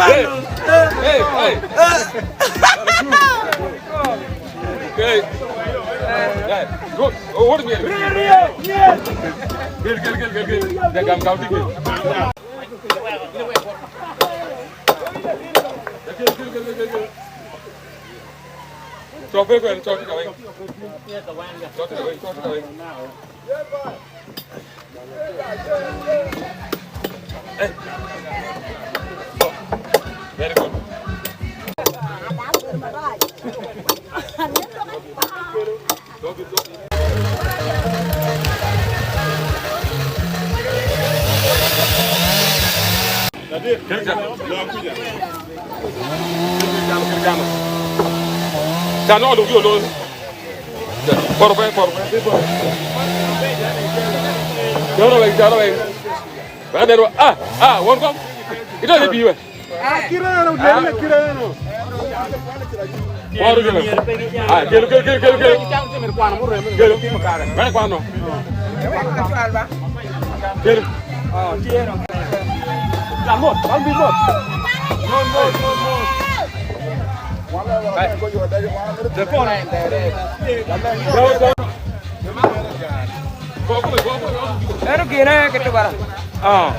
malo. Hey, hey. Hey. Yeah, good. Oh, what is it? Gel, gel, gel, gel, gel. Yeah, gam, gam, gel. Gel, gel, gel, gel, gel. Chọc về quên, chọc cái anh. Chọc cái anh, chọc cái anh. Hey. Very good. Ero gine ke tubara. Ah.